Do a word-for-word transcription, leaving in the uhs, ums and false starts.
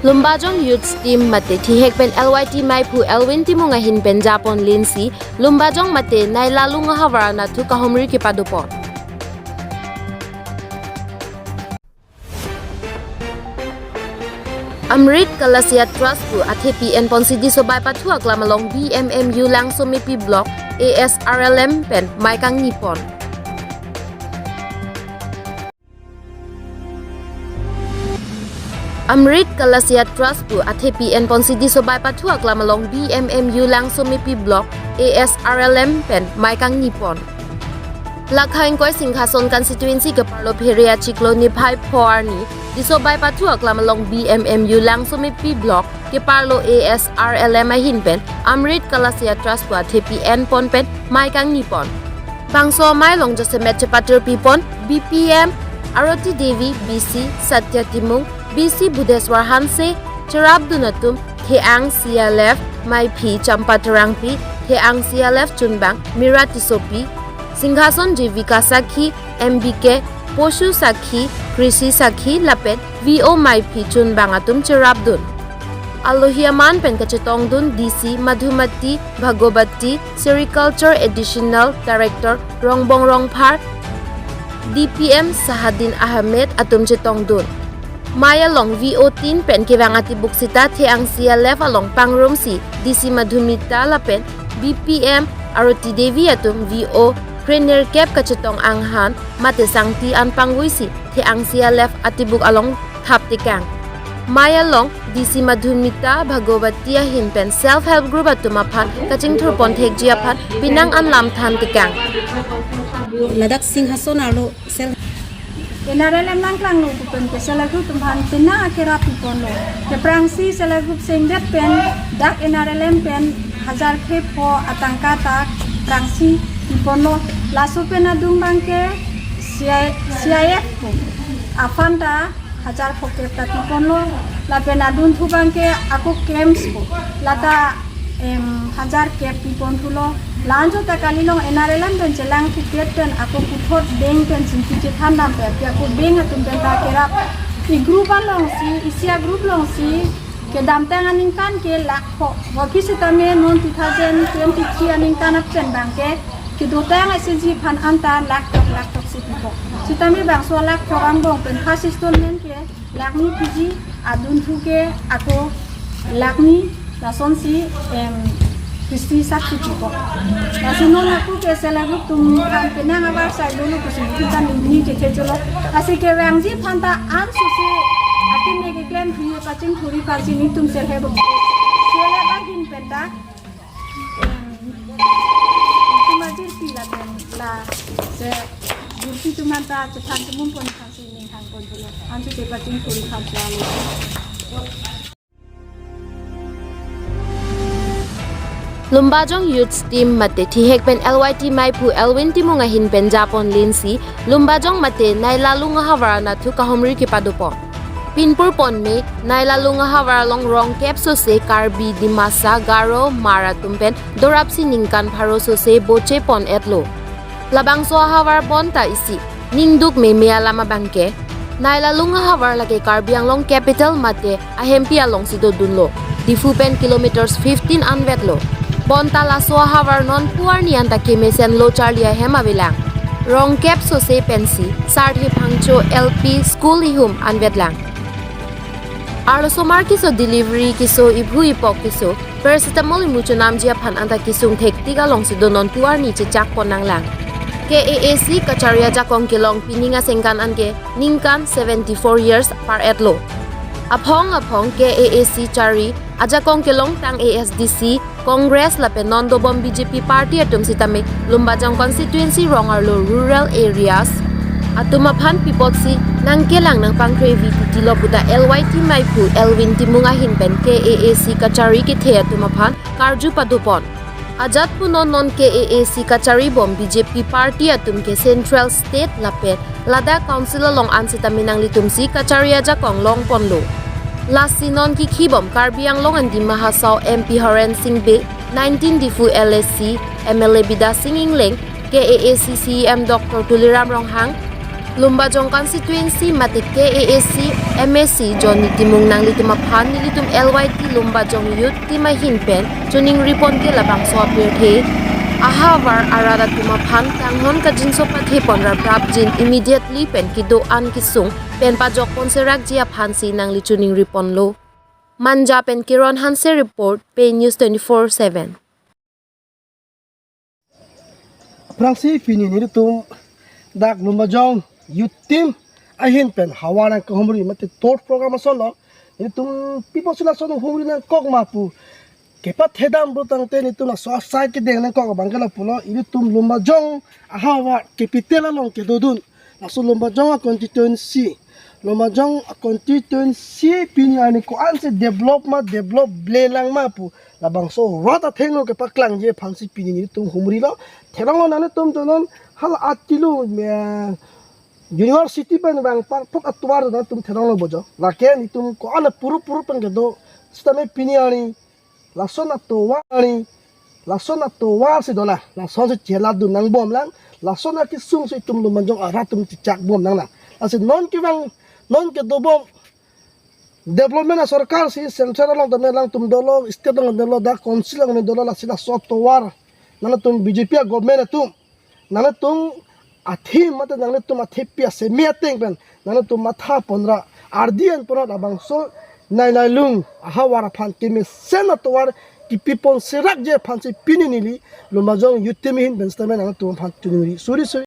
Lumbajong Youths Team mate thihek pen L Y T meiphu Elwin Timung ahin pen japon linsi Lumbajong mate Neilalung ahavar anatthu kahumri kepadopon. Amrit Kalasia Trust pu athepi enponsi Disobai Pathu Aklam along B M M U Langsomepi Block A S R L M pen mai kangnipon. Amrit Kalasia Trust pu athepi enponsi Disobai Pathu Aklam along B M M U Langsomepi Block A S R L M pen mai kangnipon. Lakha ingkoi Singhason constituency keparlo Phere achiklo niphai pho arni Disobai Pathu Aklam along B M M U Langsomepi Block keparlo A S R L M ahin pen Amrit Kalasia Trust pu athepi enpon pen mai kangnipon. Bangso amei along jasemet chepatirpipon B P M Aroti Devi, B C Satya Timung, B C Budheswar Hanse, cherapdun atum, The-ang C L F meiphi Champa Terangpi, The-ang C L F chunbang Mira Tissopi, Singhason Jivika Sakhi, M B K Poshu Sakhi, Krishi Sakhi lapen V O meiphi chunbang atum cherapdun. Alohi aman pen kachetongdun D C Madhumati Bhagawati, Sericulture Additional Director Rongbong Rongphar, D P M Sahadin Ahmed atum chetongdun. Mai along V O tin pen kevang atibuk sita The-ang C L F along pangrumsi D C Madhumita lapen B P M Aroti Devi atum V O krenerkep kachetong anghan mate sangti an pangvuisi The-ang C L F atibuk along thap tekang. Mai along D C Madhumita Bhagawati ahin pen self help group atum aphan kachingthurpon thekji aphan penang an lam than tekang. Ladak Singhason arlo self N R L M nangklanglo pu pen ke self help group atum aphan penang akerap piponlo. Kephrangsi self help group sengdet pen dak N R L M pen hajar kepho atangka ta phrangsi piponlo. Laso pen adung abang ke C I, C I F pu aphan ta hajar phokep ta piponlo. Lapen adunthu abang ke ako camps pu lata, em, hajar kep piponthulo. La-anchot ta kalilong N R L M pen chelang thupet pen ako puthot bank pen chingki chethan dam pen ke ako bank atum pen ta kerap. I group alongsi, isi a group alongsi kedamtang aningkan ke lakh pho. Aphi sitame non two thousand twenty-three aningkan apchen abang ke kedotang S H G aphan anta lakh throk lakh throksi pipo. Sitame bangso lakh throk angbong pen first installment ke lakh ni piji, adunthu ke ako lakh ni, lasonsi, em, Krishi Sakhi pipo. Lasi non ako ke self help group atum aphan penang avarsai dolo pusi kita nini chethe cholo. Lasi kevangji aphan ta ansose akeme keklem thuri pachingthuri pachini atum self help group, self help ahin pen ta, em, atum ajirpi lapen la se gurpi atum anta chethan tumum pon aphansi ning hangpon dolo. Ansose pachingthuri aphan solo. Lumbajong Youths Team mate thihek pen L Y T meiphu Elwin Timung ahin pen japon linsi Lumbajong mate Neilalung ahavar anatthu kahumri kepadopon. Pinpur ponme Neilalung ahavar along rongkep sose Karbi, Dimasa, Garo, Hmar atum pen dorapsi ningkan pharo sose boche pon-etlo. Labangso ahavar bonta isi ningduk meme alam abang ke, Neilalung ahavar lake Karbi Anglong capital mate ahempi alongsi dodunlo. Diphu pen kilometers fifteen anvetlo. Bonta laso ahavar non pu arni anta kemesenlo charli ahem avelang. Rongkep sose pensi Sarthe Phangcho L P school ihum anvetlang. Arlosomar keso, delivery keso, iphu ipok keso, paracetamol imu chonamji aphan anta kesung thektik alongsi do non pu arni chechak pon nanglang. K A A C kachari ajakong kelong pining asengkan anke ningkan seventy-four years par-etlo. Aphong aphong K A A C chari ajakong kelongtang A S D C, Congress lapen non dobom B J P party atum sitame Lumbajong constituency rong arlo rural areas atum aphan pi apotsi nangkelang nangpangkrevi titilo puta L Y T meiphu Elwin Timung ahin pen K A A C kachari kethe atum aphan karju padopon. Ajat punon non K A A C kachari bom B J P party atum ke central, state lapen ladak council along an sitame nanglitumsi kachari ajakong longponlo. Lasi non kikhi bom Karbi Anglong and Dima Hasao M P Horen Sing Bey, nineteen Diphu L A C M L A Bidya Sing Engleng, K A A C C E M Doctor Tuliram Ronghang, Lumbajong constituency mate K A A C M A C Johnny Timung nanglitum aphan nelitum L Y T Lumbajong Youth Team ahin pen choningri pon ke labangso apirthe. Ahavar arat atum aphan kanghon kangjinso pathe pon raprap jin immediately pen kedo-an kesung pen pajok pon serakji aphan si nangli choningri ponlo. Manja pen Kiron Hanse report, Pei News twenty-four seven. Aphrangsi pini nelitum dak Lumbajong Youth Team ahin pen havar nangkehumri mate tour program asonlo. Nelitum pi apotsi lason humri nangkok ma pu kepathedam pu tangte nelitum laso asai kedeng nangkok abang ke lapulo, nelitum Lumbajong ahavar capital along kedodun. Laso Lumbajong a constituency, Lumbajong a constituency pini arni ko-ansi develop ma, develop blelang ma pu labangso rat athengno kepaklangji aphansi pini nelitum humrilo. Theklonglo, nanglitum tonon hala atilu, eh, university pen vangpar phok atovar nanglitum theklonglo bojo. Lake nelitum ko-an apuru puru pen kedo sitame pini arni lason atovar arni, lason atovar si dolang, lasonsi cheladun nangbomlang, lason akesung si itum Lumbajong arat atum chechak bomlang lang. Lasi non kevang, non kedobom development asorkar si central along tame alangtum dolo, state along dolo, dak council along dolo, lasi laso atovar nanglitum B J P a government atum nanglitum athim mate nanglitum athepi aseme ateng pen nanglitum matha ponra, ardi-an ponra, labangso Nai Lailung ahavar aphan kemesen atovar kepi pon serakji aphansi pini neli Lumbajong Youth Team ahin pen sitame nanglitum aphan choningri. Suri suri.